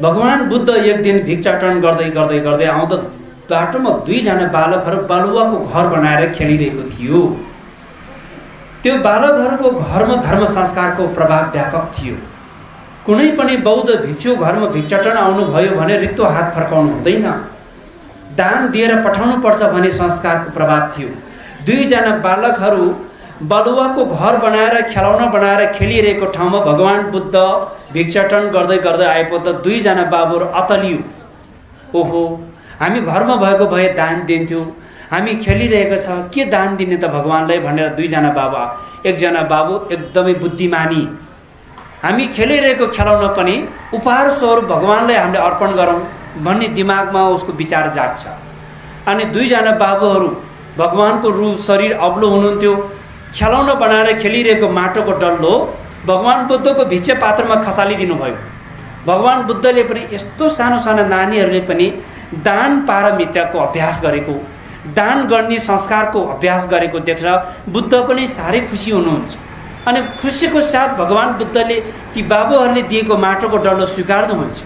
भगवान बुद्ध एक दिन भिक्षाटन गर्दै गर्दै गर्दै आउँदा बाटोमा दुईजना बालकहरू बालुवाको घर बनाएर खेलिरहेको थियो। त्यो बालकहरूको घरमा धर्म संस्कारको प्रभाव व्यापक थियो। कुनै पनि बौद्ध भिक्षु घरमा भिक्षाटन आउनुभयो भने रित्तो हात फर्काउनु हुँदैन, दान दिएर पठाउनु पर्छ भन्ने संस्कारको प्रभाव थियो। दुईजना बालकहरू बालुवाको घर बनाएर खेलौना बनाएर खेलिरहेको ठाउँमा भगवान बुद्ध भिक्षाटन गर्दै गर्दै आएपछि दुईजना बाबुहरू अतलियो। ओहो, हामी घरमा भएको भए दान दिन्थ्यौँ, हामी खेलिरहेको छ के दान दिने त भगवानलाई भनेर दुईजना बाबा, एकजना बाबु एकदमै बुद्धिमानी, हामी खेलिरहेको खेलौना पनि उपहार स्वरूप भगवानलाई हामीले अर्पण गरौँ भन्ने दिमागमा उसको विचार जाग्छ। अनि दुईजना बाबुहरू भगवानको रूप शरीर अग्लो हुनुहुन्थ्यो, खेलौना बनाएर खेलिरहेको माटोको डल्लो भगवान बुद्धको भिक्षा पात्रमा खसालिदिनु भयो। भगवान बुद्धले पनि यस्तो सानो सानो नानीहरूले पनि दान पारमिताको अभ्यास गरेको, दान गर्ने संस्कारको अभ्यास गरेको देखेर बुद्ध पनि साह्रै खुसी हुनुहुन्छ। अनि खुसीको साथ भगवान बुद्धले ती बाबुहरूले दिएको माटोको डल्लो स्वीकार्नुहुन्छ।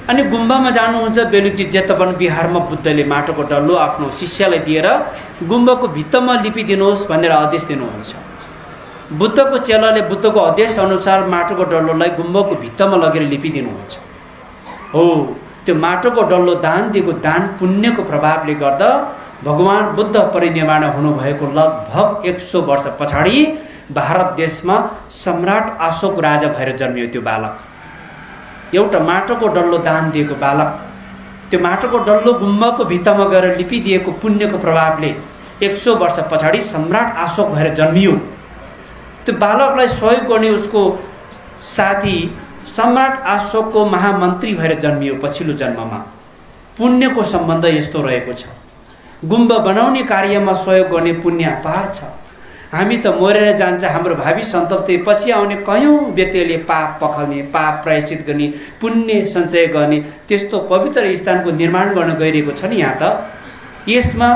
अनि गुम्बामा जानुहुन्छ। बेलुकी जेतवन बिहारमा बुद्धले माटोको डल्लो आफ्नो शिष्यलाई दिएर गुम्बाको भित्तामा लिपिदिनुहोस् भनेर आदेश दिनुहुन्छ। बुद्धको चेलाले बुद्धको आदेश अनुसार माटोको डल्लोलाई गुम्बाको भित्तामा लगेर लिपिदिनुहुन्छ। हो, त्यो माटोको डल्लो दान दिएको दान पुण्यको प्रभावले गर्दा भगवान बुद्ध परिनिर्वाण हुनुभएको लगभग 100 वर्ष पछाडि भारत देशमा सम्राट अशोक राजा भएर जन्मियो त्यो बालक। एउटा माटोको डल्लो दान दिएको बालक, त्यो माटोको डल्लो गुम्बाको भित्तामा गएर लिपिदिएको पुण्यको प्रभावले 100 वर्ष पछाडि सम्राट अशोक भएर जन्मियो। त्यो बालकलाई सहयोग गर्ने उसको साथी सम्राट अशोकको महामन्त्री भएर जन्मियो पछिल्लो जन्ममा। पुण्यको सम्बन्ध यस्तो रहेको छ। गुम्बा बनाउने कार्यमा सहयोग गर्ने पुण्य अपार छ। हामी त मरेर जान्छ, हाम्रो भावी सन्तति पछि आउने कयौँ व्यक्तिले पाप पखाल्ने, पाप प्रायश्चित गर्ने, पुण्य सञ्चय गर्ने त्यस्तो पवित्र स्थानको निर्माण गर्न गइरहेको छ नि। यहाँ त यसमा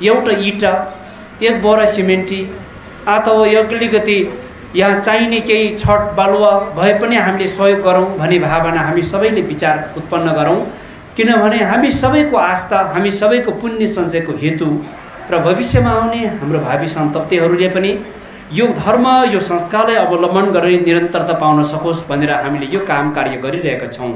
एउटा इँटा, एक बोरा सिमेन्टी अथवा अलिकति यहाँ चाहिने केही छट बालुवा भए पनि हामीले सहयोग गरौँ भन्ने भावना हामी सबैले विचार उत्पन्न गरौँ। किनभने हामी सबैको आस्था, हामी सबैको पुण्य सञ्चयको हेतु र भविष्यमा आउने हाम्रो भावी सन्ततिहरूले पनि यो धर्म, यो संस्कारलाई अवलम्बन गरेर निरन्तरता पाउन सकोस् भनेर हामीले यो काम कार्य गरिरहेका छौँ।